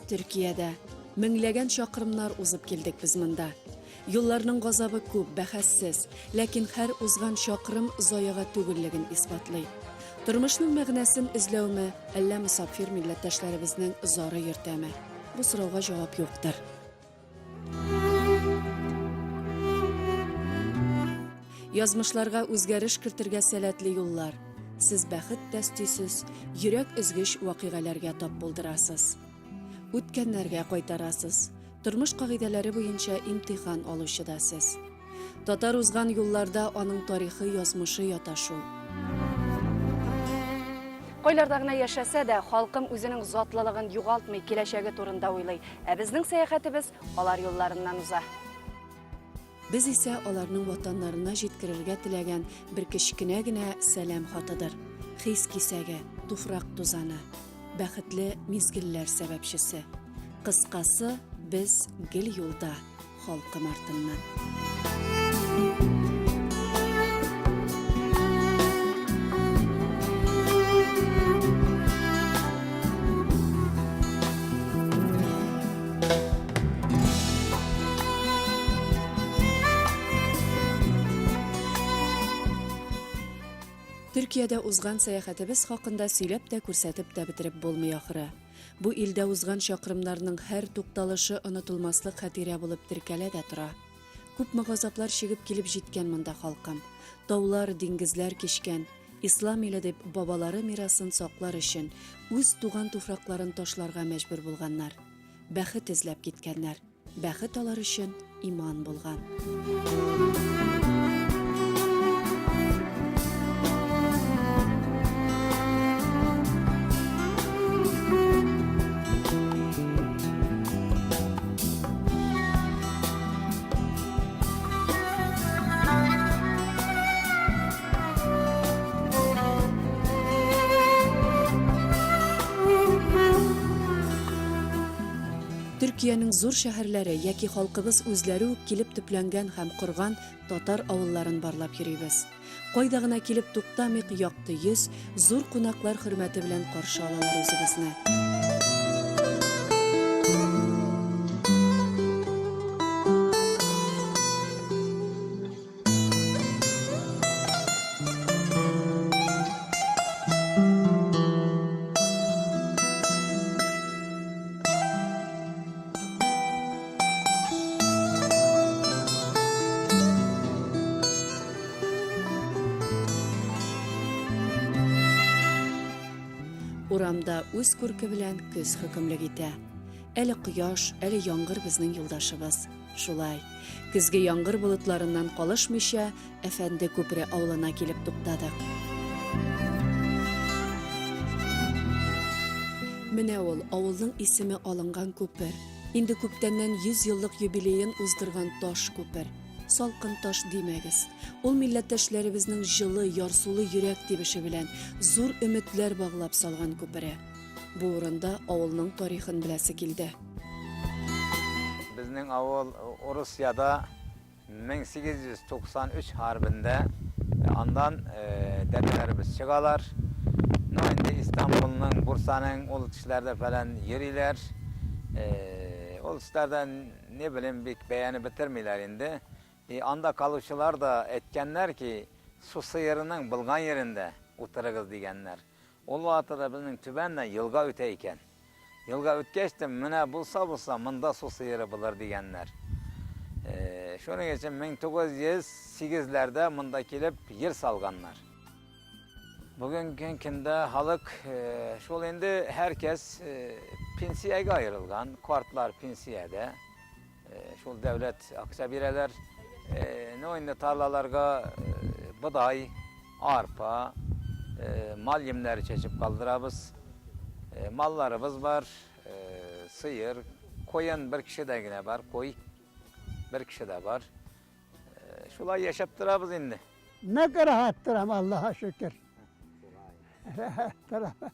Төркиядә. Меңләгән чакрымнар узып килдек без монда. Юлларның газабы күп, бәхәссез, ләкин һәр узган чакрым заяга түгеллеген исбатлый. Тормышның мәгънәсен эзләүме, әллә мосафир милләттәшләребезнең зары йөртәме? Бу сорауга җавап юктыр. Язмышларга үзгәреш кертергә сәләтле юллар. Сез бәхет тә өстисез, йөрәк өзгеч вакыйгаләргә тап булдырасыз. Үткәннәргә кайтарасыз. Тормыш кагыйдәләре буенча имтихан алучы да сез. Татар узган юлларда аның тарихы, язмышы ята шул. Кайларда гына яшәсә дә, халкым үзенең затлылыгын югалтмый, киләчәге турында уйлый. Ә безнең сәяхәтебез алар юлларыннан уза. Без исә аларның ватаннарына җиткерергә теләгән бер кечкенә генә сәлам хатыдыр. Хис кисәге, туфрак тузаны. Бәхетле мизгелләр сәбәпчесе. Кыскасы, без гел юлда, халкым артыннан. Төркиядә узган сәяхәтебез хакында сөйләп тә, күрсәтеп тә бетереп булмый ахры. Бу илдә узган чакрымнарның һәр тукталышы онытылмаслык хатирә булып теркәлә дә тора. Күпме газаплар чигеп килеп җиткән монда халкым. Таулар, диңгезләр кичкән, Ислам иле дип бабалары мирасын саклар өчен үз туган туфракларын ташларга мәҗбүр булганнар. Бәхет эзләп киткәннәр. Бәхет алар өчен иман булган. Төркиянең зур шәһәрләре яки халкыбыз үзләре үк килеп төпләнгән һәм корган татар авылларын барлап йөрибез. Кайда гына килеп туктамыйк, якты йөз, зур кунаклар хөрмәте белән каршы алалар үзебезне. Урамда үз күрке белән көз хөкемлек итә. Әле кояш, әле яңгыр безнең юлдашыбыз. Шулай, көзге яңгыр болытларыннан калышмыйча, Әфәнде күпере авылына килеп туктадык. Менә ул, авылның исеме алынган күпер. Инде күптәннән 100 еллык юбилеен уздырган таш күпер. Салкын таш димәгез. Ул милләттәшләребезнең җылы, ярсулы йөрәк тибеше белән зур өметләр баглап салган күпере. Бу урында авылның тарихын беләсе килде. Безнең авыл Урысиядә 1893 хәрбендә аннан дәдәләребез чыгалар. Ну, инде Истанбулның, Бурсаның ул төшләрдә фәлән йөриләр. Ул төшләрдә, не белим, бик бәяне бетермиләр инде. И анда калучылар да әйткәннәр ки, су сыерының булган ерендә утырыгыз дигәннәр. Ул вакытта да безнең түбәннән елга үтә икән. Елга үткәч тә, менә булса-булса, монда су сыеры булыр дигәннәр. Шуның өчен 1908 ләрдә монда килеп ер салганнар. Бүгенге көндә халык шул инде һәркәс пенсиягә аерылган, картлар пенсиядә. Шул дәүләт акча бирәләр. Ну, инде тарлаларга бодай, арпа, мал йемнәре чәчеп калдырабыз. Малларыбыз бар, сыер, коен бер кешедә генә бар, кой бер кешедә бар. Шулай яшәп торабыз инде. Бик рәхәт торам, Аллаһа шөкер. Рәхәт торам.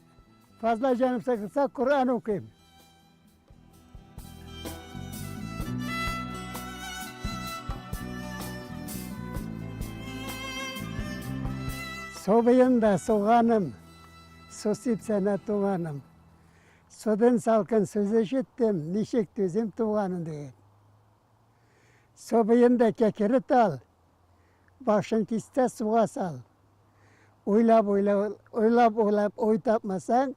Фазла җаным сыкылса, Коръән укыйм. Су буенда суганым, су сипсәнә туганым. Судан салкын сүз ишеттем, ничек түзим туганым дигән. Су буенда кәкере тал, башын кистә суга сал. Уйлап, уйлап, уйлап, уйлап уй тапмасаң,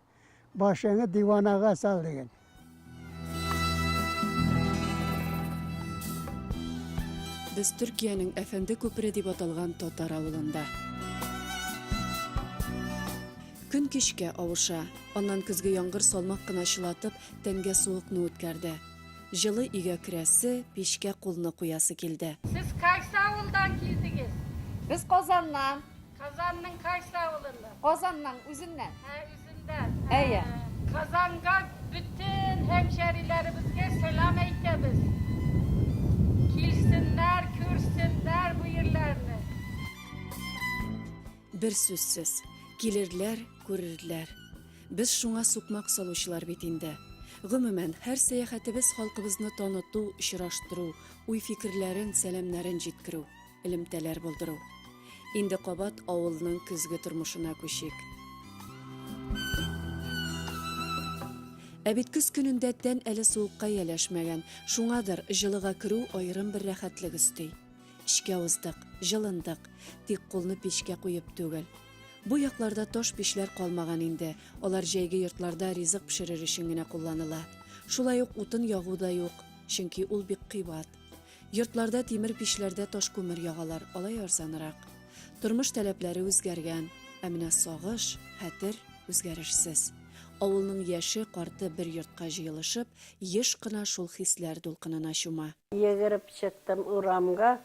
башыңны диванага сал дигән. Без Төркиянең Әфәнде күпере дип аталган татар авылында. Көн кичкә авыша. Аннан көзге яңгыр салмак кына чылатып, тәнгә суыкны үткәрде. Җылы өйгә керәсе, пичкә кулны куясы килде. Сез кайсы авылдан килдегез? Без Казаннан. Казанның кайсы авылыннан? Казанның үзеннән. Ә, үзеннән. Әйе. Казанга бөтен һәмшәриләребезгә сәлам әйтәбез. Килсеннәр, күрсеннәр бу ерләрне. Бер сүзсез, килерләр, күрерләр. Без шуңа сукмак салучылар бит инде. Гомумән, һәр сәяхәтебез халкыбызны таныту, очраштыру, уй-фикерләрен, сәламнәрен җиткерү, элемтәләр булдыру. Инде кабат авылның көзге тормышына күчик. Ә бит көз көнендә тән әле суыкка ияләшмәгән, шуңадыр, җылыга керү аерым бер рәхәтлек өсти. Эчкә уздык, җылындык, тик кулны пичкә куеп түгел. Бу якларда таш пичләр калмаган инде, алар җәйге йортларда ризык пешерер өчен генә кулланыла. Шулай ук утын ягу да юк, чөнки ул бик кыйбат. Йортларда тимер пичләрдә ташкүмер ягалар, алай арзанрак. Тормыш таләпләре үзгәргән, ә менә сагыш, хәтер үзгәрешсез. Авылның яше, карты бер йортка җыелышып, еш кына шул хисләр дулкынына чума. Йөгереп чыктым урамга,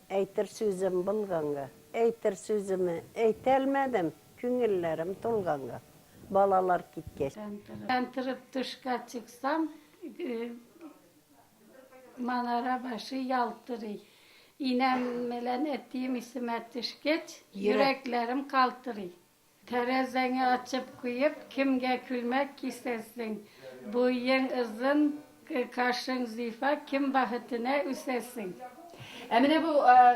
Әйтер сүзем булганга. Әйтер сүземе әйтәлмәдем, Күңелләрем тулганга. Балалар киткәч. Мен торып тышка чыксам, манара башы ялтырый. Инәм белән әтием исемә төшкәч, йөрәкләрем калтырый. Тәрәзәңе ачып куеп, кемгә күлмәк кисәсең? Буең озын, кашың зифа, кем бәхетенә үсәсең? Ә менә бу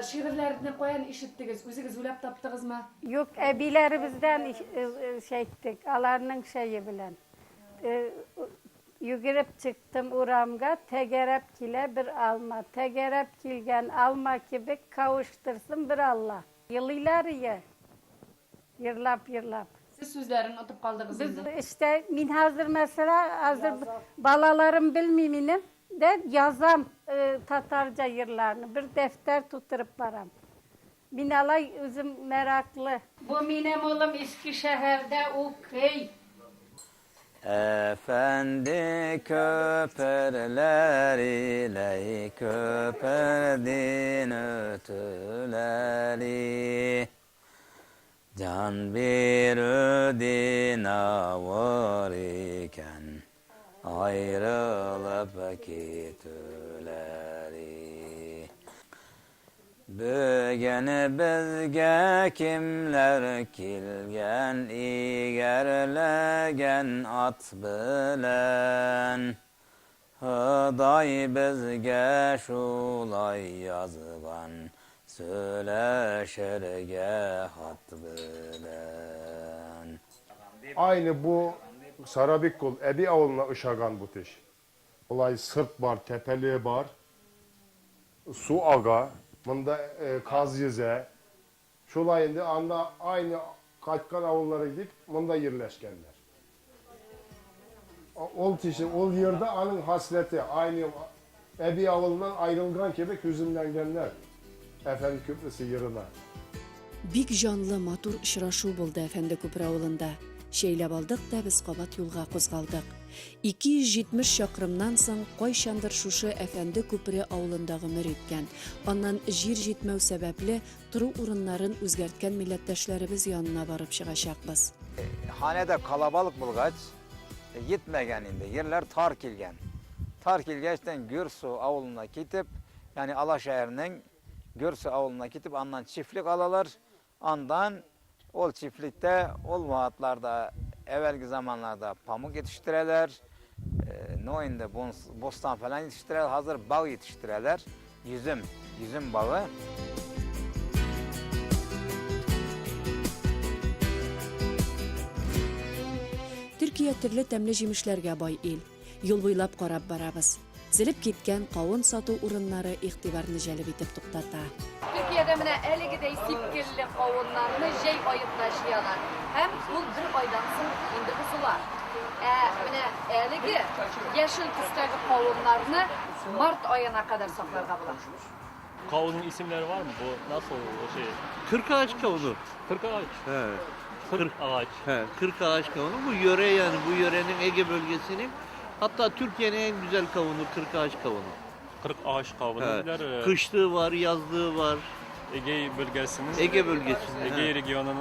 шигырьләрне каян ишеттегез? Үзегез уйлап таптыгызмы? Юк, әбиләребездән әйттек, аларның шәе белән. Йөгереп чыктым урамга, тәгәрәп килә бер алма. Тәгәрәп килгән алма кебек кавыштырсын бер Алла. Елыйлар ие. Йырлап, йырлап. Сез сүзләрен отып калдыгыз Без инде. işte мин хәзер мәсәлә, хәзер балаларым белми минем дә язам э, татарча йырларны. Бер дәфтәр тутырып барам. Мин алай үзем мәраклы. Бу минем улым Искешәһәрдә укый. Efendi köprüler ile köpürdin ötüleri Can bir ödin var iken ayrılıp gitüleri Bugün bizge kimler kelgan egarlagan at bilan Xudoy bizge shulay yozgan so'lashirga xat bilan Aynı bu Sarabikgul Ebi avluna ışagan bu tiş. Olay sırt var, tepeliği var. Su aga, bunda kaz yüze. Şulay indi anda aynı Katkan avullara gidip bunda yerleşkenler. Ol tişi, ol yerde anın hasreti, aynı Ebi avulundan ayrılgan gibi hüzünlengenler. Efendi Köprüsü yerine. Бик җанлы, матур очрашу булды Әфәнде Күпере авылында. Чәйләп алдык та без кабат юлга кузгалдык. 270 чакрымнан соң кайчандыр шушы Әфәнде Күпере авылында гомер иткән, аннан җир җитмәү сәбәпле, тору урыннарын үзгәрткән милләттәшләребез янына барып чыгачакбыз. Hanede kalabalık bulgaç, yetmegen indi. Yerler tar kilgen. Tar kilgeçten Gürsu avuluna gidip, yani Alaşehir'in Gürsu avuluna gidip andan çiftlik alalar. Andan ol çiftlikte, ol vaatlarda, evvelki zamanlarda pamuk yetiştireler. Ne indi bostan falan yetiştireler, hazır bağ yetiştireler. Yüzüm, yüzüm bağı. Төркия Төркия төрле тәмле җимешләргә бай ил. Юл буйлап карап барабыз. Тезелеп киткән кавын сату урыннары игътибарны җәлеп итеп туктата. Төркиядә менә әлегедәй сипкелле кавыннарны җәй аенда җыялар һәм ул бер айдан соң инде бозыла. Ә менә әлеге яшел төстәге кавыннарны март аена кадәр сакларга була. Kavunun isimleri var mı? Bu nasıl şey? 40 ağaç kavunu. 40 ağaç. He. 40 ağaç. He, 40 ağaç kavunu. Bu yöre yani bu yörenin Ege bölgesinin hatta Türkiye'nin en güzel kavunu 40 ağaç kavunu. 40 ağaç kavunu. He. Biler, Kışlığı var, yazlığı var. Ege bölgesinin Ege bölgesinin. Ege he. regionunun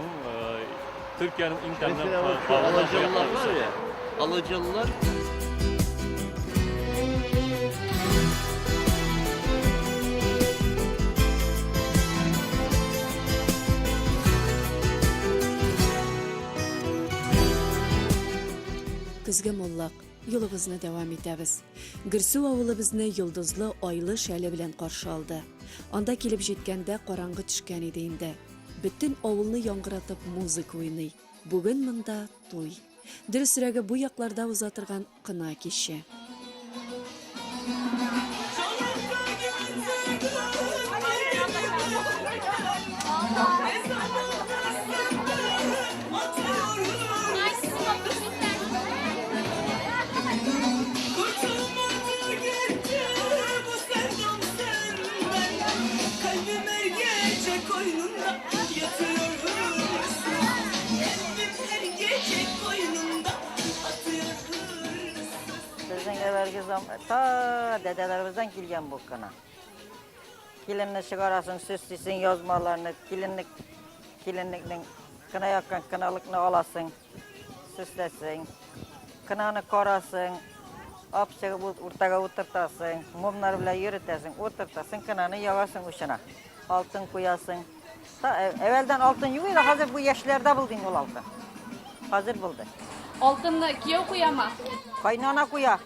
Türkiye'nin en temel Mesela bak şu kavundan Alacalılar var ya. Alacalılar Көзге муллык. Юлыбызны дәвам итәбез. Гөрсү авылы безне йолдызлы, айлы шәле белән каршы алды. Анда килеп җиткәндә караңгы төшкән иде инде. Бөтен авылны яңгыратып музыка уйный. Бүген монда туй. Дөресрәге, бу якларда уза торган кына киче. Безнең әвәлге зам та дәдәләребездән килгән бу кына. Киленне чыгарасың, сүслисең язмаларны, киленлек киленлекнең кына яккан кыналыкны аласың, сүсләсең. Кынаны карасың, ап чыгып уртага утыртасың, мумнар белән йөртәсең, утыртасың, кынаны ягасың учына. Алтын куясың. Та, әвәлдән алтын юк иде, хәзер бу яшьләрдә булды инде ул алтын. Хәзер булды. Алтынны кияү куямы? Кайнана куя.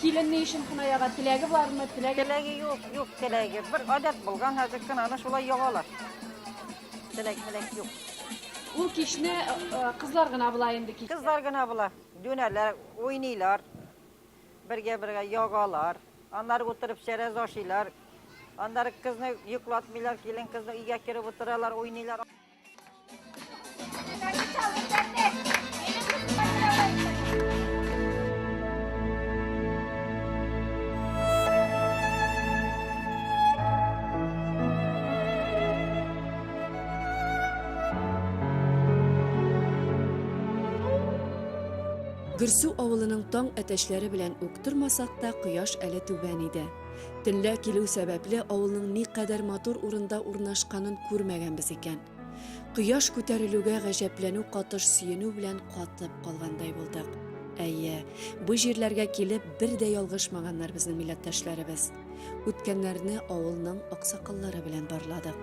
Килен ни өчен кына яга? Теләге бармы? Теләге Теләге юк, юк теләге. Бер гадәт булган, хәзер кынаны шулай ягалар. Теләк, меләк юк. Ул кичне кызлар гына була инде кич. Кызлар гына була. Дүнәләр, уйныйлар. Бергә-бергә ягалар. Аннары утырып чәрәз ашыйлар. Аннары кызны йоклатмыйлар, килен кызны өйгә кереп утыралар, уйныйлар. Гөрсү авылының таң әтәчләре белән үк тормасак та, кояш әле түбән иде. Төнлә килү сәбәпле авылның никадәр матур урында урнашканын күрмәгәнбез икән. Кояш күтәрелүгә гаҗәпләнү катыш сөенү белән катып калгандай булдык. Әйе, бу җирләргә килеп бер дә ялгышмаганнар безнең милләттәшләребез. Үткәннәрне авылның аксакаллары белән барладык.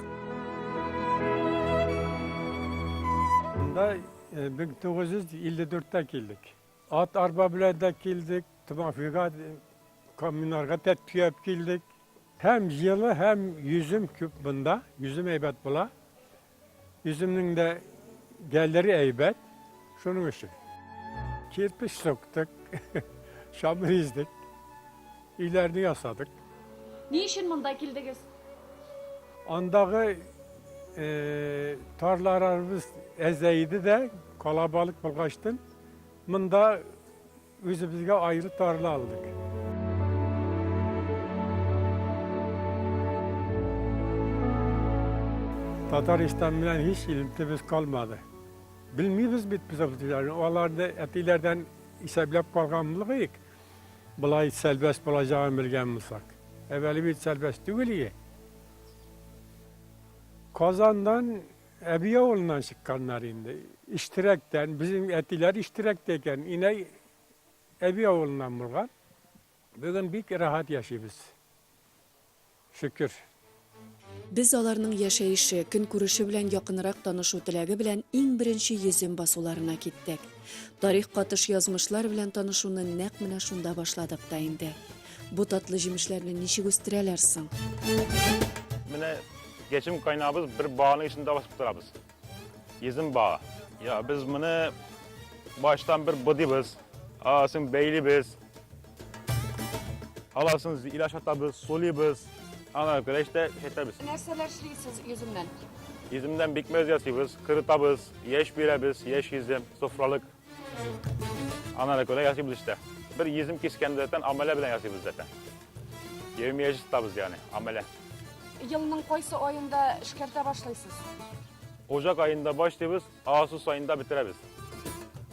Монда 1954-тә килдек. Ат арба белән дә килдек, Тимофейга коммунарга да төяп килдек. Һәм җылы, һәм йөзем күп монда. Йөзем әйбәт була. Йөземнең дә гәлләре әйбәт. Шуның өчен. Кирпеч суктык, чамыр издек, өйләрне ясадык. Ни өчен монда килдегез? Андагы тарларыбыз әзәйде дә, калабалык булгачтын, монда үзебезгә аеры тарла алдык. Татарстан белән һич элемтәбез калмады. Белмибез бит без ул Аларны әтиләрдән исәпләп калганлыгы Болай сәлбәс булачагын белгән булсак. Әвәле бит сәлбәс түгел иде. Казандан Әби авылыннан чыкканнар инде. Иштирәктән, безнең әтиләр Иштирәктә икән, инәй Әби авылыннан булган. Бүген бик рәхәт яшибез. Шөкер. Без аларның яшәеше, көнкүреше белән якынрак танышу теләге белән иң беренче йөзем басуларына киттек. Тарих катыш язмышлар белән танышуны нәкъ менә шунда башладык та инде. Бу татлы җимешләрне ничек үстерәләр соң? Менә geçim kaynağımız bir bağının içinde basıp durabız. Yüzüm bağı. Ya biz bunu baştan bir bıdıyız. Ağasın beylimiz. Alasın ilaç atabız, soluyuz. Ana göre işte şey biz. Нәрсәләр эшлисез йөземнән? Yüzümden bikmez yasıyız, kırıtabız, yeş birebiz, yeş yüzüm, sofralık. Ana göre yasıyız işte. Bir yüzüm kisken zaten amele bilen yasıyız zaten. 20 yaş tutabız yani amele. Елның кайсы аенда эшкәртә башлыйсыз? Ocak ayında başlıyoruz, Ağustos ayında bitiririz.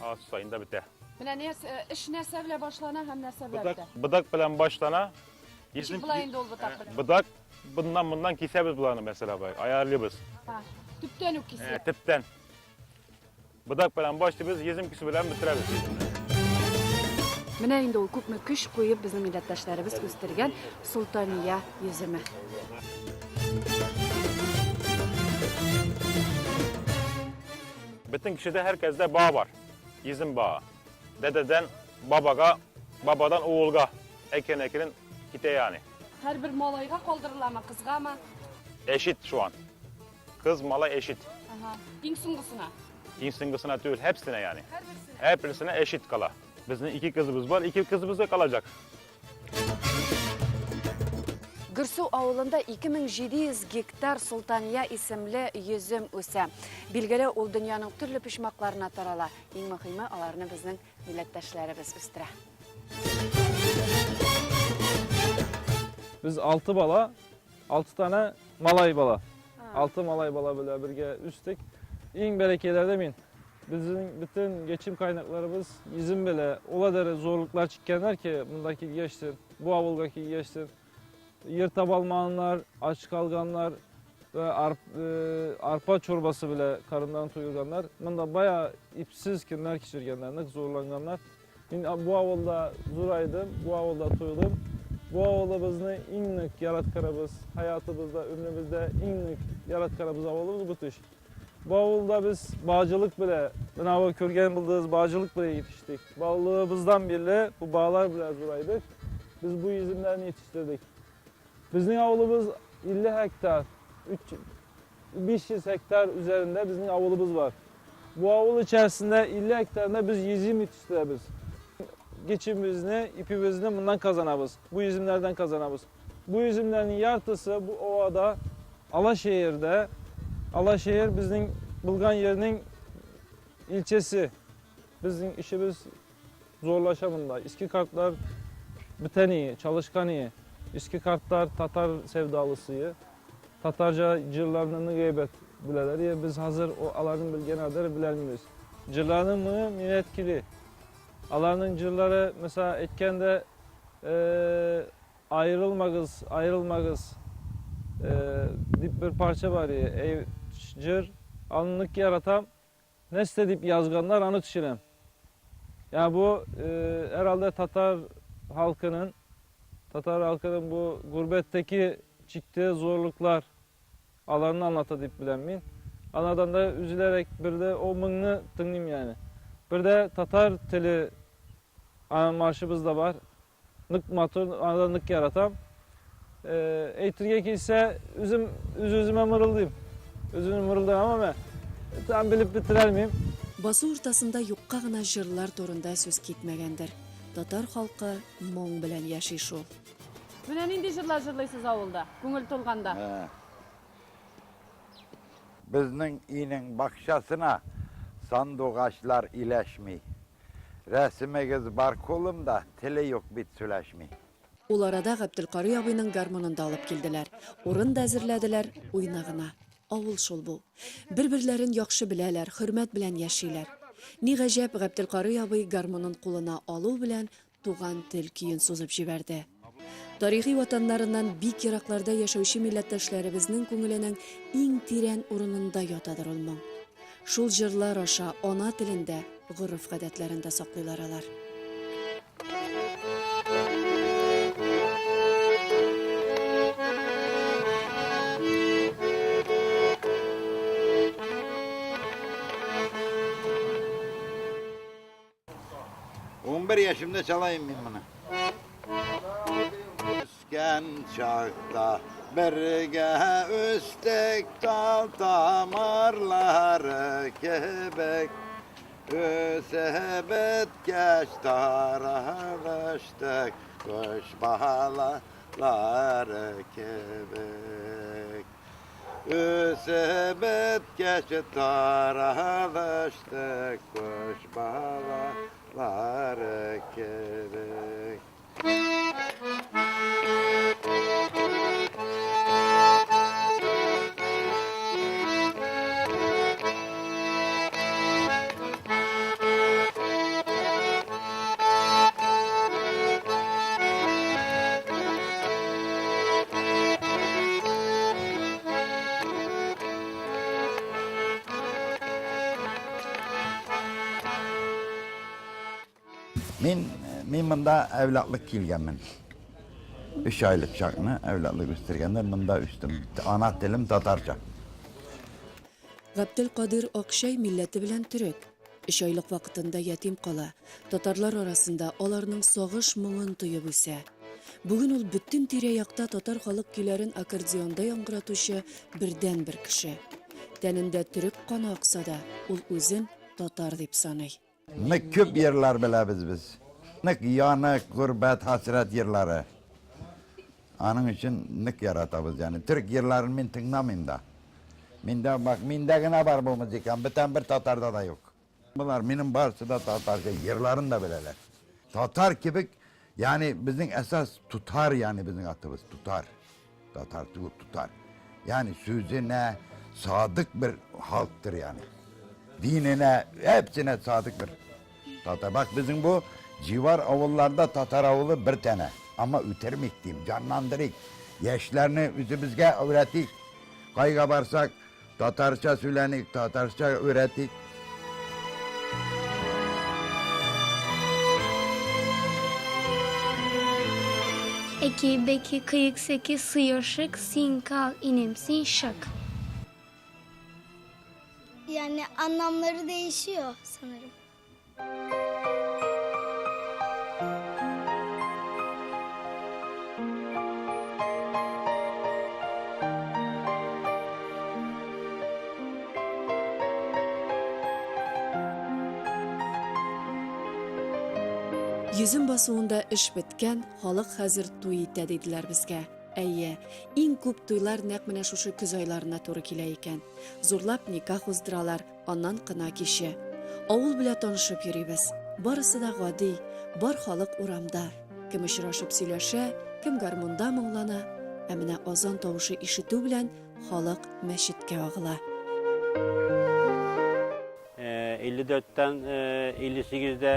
Ağustos ayında biter. Менә нәрсә, эш нәрсә белән башлана һәм нәрсә белән Bıdak, бетә? bıdak bilen başlana. Ничек була инде ул бытак белән? Bıdak bundan bundan keseriz bularını mesela bak, ayarlıyoruz. Ха, Төптән үк кисә. Tipten. Bıdak bilen başlıyoruz, yüzüm küsü bilen bitiririz. Менә инде ул күпме көч куеп безнең милләттәшләребез үстергән Султания йөземе. Bütün kişide herkeste bağ var. Yüzüm bağı. Dededen babaga, babadan oğulga. Eken ekenin kite yani. Һәрбер малайга калдырыламы, кызгамы? Eşit şu an. Kız mala eşit. Ага. Иң соңгысына. İnsingısına değil hepsine yani. Hepsine eşit kala. Bizim iki kızımız var, iki kızımız da kalacak. Гөрсу авылында 2700 гектар Султания исемле йөзем үсә. Билгеле, ул дөньяның төрле почмакларына тарала. Иң мөһиме, аларны безнең милләттәшләребез үстерә. Biz 6 bala, 6 tane Malay bala. 6 Malay bala bile birge üstik. İng berekelerde min. Bizim bütün geçim kaynaklarımız izin bile o kadar zorluklar çıkkenler ki bundaki geçsin, bu avulgaki geçsin. Yer tabalmayanlar, aç kalganlar ve arpa çorbası bile karından tuyurganlar. Bunda bayağı ipsiz kimler geçirgenler, zorlanganlar. Ben bu avulda zuraydım, bu avulda tuyudum. Bu avulda bizni inlik yaratkanımız, hayatımızda, ömrümüzde inlik yaratkanımız avulumuz bu tüş. Bu avulda biz bağcılık bile, bina körgen bulduğumuz bağcılık bile yetiştik. Bağlılığımızdan bile bu bağlar bile zuraydık. Biz bu yüzümlerini yetiştirdik. Bizim avulumuz 50 hektar, 500 hektar üzerinde bizim avulumuz var. Bu avul içerisinde 50 hektarında biz yüzüm yetiştirebiliriz. Geçimimizni, ipimizni bundan kazanabız. Bu yüzümlerden kazanabız. Bu yüzümlerin yarısı bu ovada, Alaşehir'de. Alaşehir bizim Bulgan yerinin ilçesi. Bizim işimiz zorlaşa bunda. İski kartlar biten iyi, çalışkan iyi. İski kartlar Tatar sevdalısıyı. Tatarca cırlarını gıybet bileler. Ya biz hazır o aların bilgen adları bilemiyoruz. Cırlarının mı etkili. Alarının cırları mesela etkende ayrılmağız, ayrılmağız dip bir parça var ya. Ey cır anlık yaratam nesne dip yazganlar anı düşünem. Yani bu herhalde Tatar halkının bu gurbetteki çıktığı zorluklar alanını anlata deyip bilenmeyin. Anadan da üzülerek bir de o mıngı tıngayım yani. Bir de Tatar tili marşımız da var. Nık matur, anadan nık yaratam. Eytirgek ise üzüm, üzüme mırıldayım. Üzümü mırıldayım ama ben tam bilip bitirer miyim? Басу уртасында юкка гына җырлар турында сүз китмәгәндер. Татар халкы моң белән яши шул. Менә нинди җырлар җырлыйсыз авылда, күңел тулганда? Безнең өйнең бакчасына сандугачлар иләшми. Рәсемегез бар кулымда, теле юк бит сөйләшми. Ул арада Габделкарый абыйның гармунын да алып килделәр. Урын да әзерләделәр, уйна гына. Авыл шул бу. Бер-берләрен яхшы беләләр, хөрмәт белән яшиләр. Ни гаҗәп, Габделкарый абый гармунын кулына алу белән туган тел көен сузып җибәрде. Тарихи ватаннарыннан бик еракларда яшәүче милләттәшләребезнең күңеленең иң тирән урынында ятадыр ул моң. Шул җырлар аша ана телендә, гореф-гадәтләрен дә саклыйлар алар. On bir yaşımda çalayım ben bunu. Үскән чакта бергә үстек тал тамырлары кебек. Үсеп беткәч таралыштык кош балалары кебек. Үсеп беткәч таралыштык кош балалары кебек. Мин, мин монда әүлатлык килгәнмен. Өч айлык чакны әүлатлык үстергәндә монда үстем. Ана телем татарча. Габделкадыйр Акчай милләте белән төрек. Өч айлык вакытында ятим кала, татарлар арасында аларның сагыш моңын тоеп үсә. Бүген ул бөтен тирә-якта татар халык көйләрен аккордеонда яңгыратучы бердәнбер кеше. Тәнендә төрек каны акса да, ул үзен татар дип саный. Нык күп йырлар беләбез без. Нык янык, горбәт, хәсрәт йырлары. Аның өчен нык яратабыз яны. Төрек йырларын мин тыңламыйм да. Миндә бак, миндә генә бар бу музыка, бүтән бер татарда да юк. Болар минем барысы да татарча йырларын да беләләр. Татар кебек, ягъни безнең әсас тутар, ягъни безнең атыбыз тутар. Татар түгел, тутар. Ягъни сүзенә садык бер халыктыр ягъни. Диненә, hepsine sadık bir Tatar. Bak bizim bu civar avullarda Tatar avulu bir tane. Ama ütermik diyeyim, canlandırık. Yaşlarını üzümüzge öğretik. Kayga barsak Tatarça söylenik, Tatarça öğretik. Eki, beki, kıyık, seki, sıyırşık, sin, kal, inim, sin, şak. Yani anlamları değişiyor sanırım. Йөзем басуында эш беткән, халык хәзер туй итә, диделәр безгә. Әйе, иң күп туйлар нәкъ менә шушы көз айларына туры килә икән. Зурлап никах уздыралар, аннан кына киче. Авыл белә танышып йөрибез. Барысы да гади, бар халык урамда. Кем очрашып сөйләшә, кем гармунда моңлана. Ә менә азан тавышы ишетү белән халык мәчеткә агыла. 54-тән 58-дә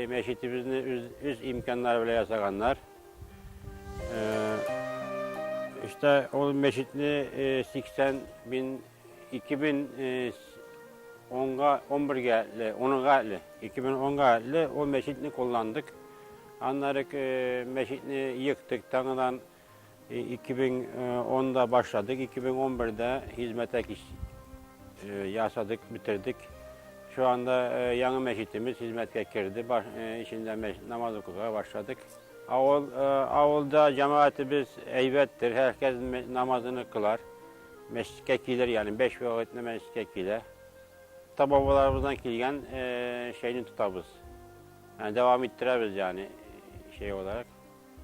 мәчетебезне үз, үз имканнары белән ясаганнар. İşte ул мәчетне 80 бин 2010-га 11-гә әле, 10-га әле, 2010-га әле ул мәчетне кулландык. Аннары мәчетне йыктык, таңынан 2010-да башладык, 2011-дә хезмәтә ясадык, битердек. Şu anda яңа мәчетебез хезмәткә керде, эчендә намаз укырга башладык. Авыл, авылда җәмәгатебез әйбәттер, һәркәс намазını кылар. Мәчеткә килер, ягъни 5 вакытны мәчеткә килә. Ата бабаларыбыздан килгән шәйне тотабыз. Yani devam ittirәбез ягъни şey olarak.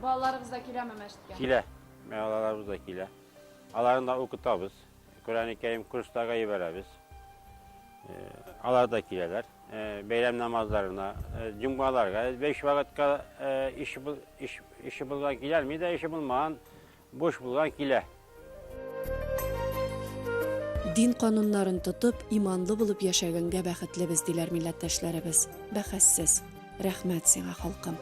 Балаларыгыз да киләме мәчеткә? Килә. Балаларыбыз да килә. Аларны да укытабыз. Коръән-и Кәрим курсларга җибәрәбез. Алар да киләләр. Бәйрәм намазларына, җомгаларга, 5 вакытка иш иш ише булган киләлми дә, ише булмаган буш булган килә. Дин кануннарын тотып, иманлы булып яшәгәнгә бәхетлебез, диләр милләттәшләребез. Бәхәссез. Рәхмәт сиңа, халкым.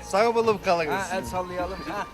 Sağ bolup kalıñız. Ha, el sallayalım. Ha.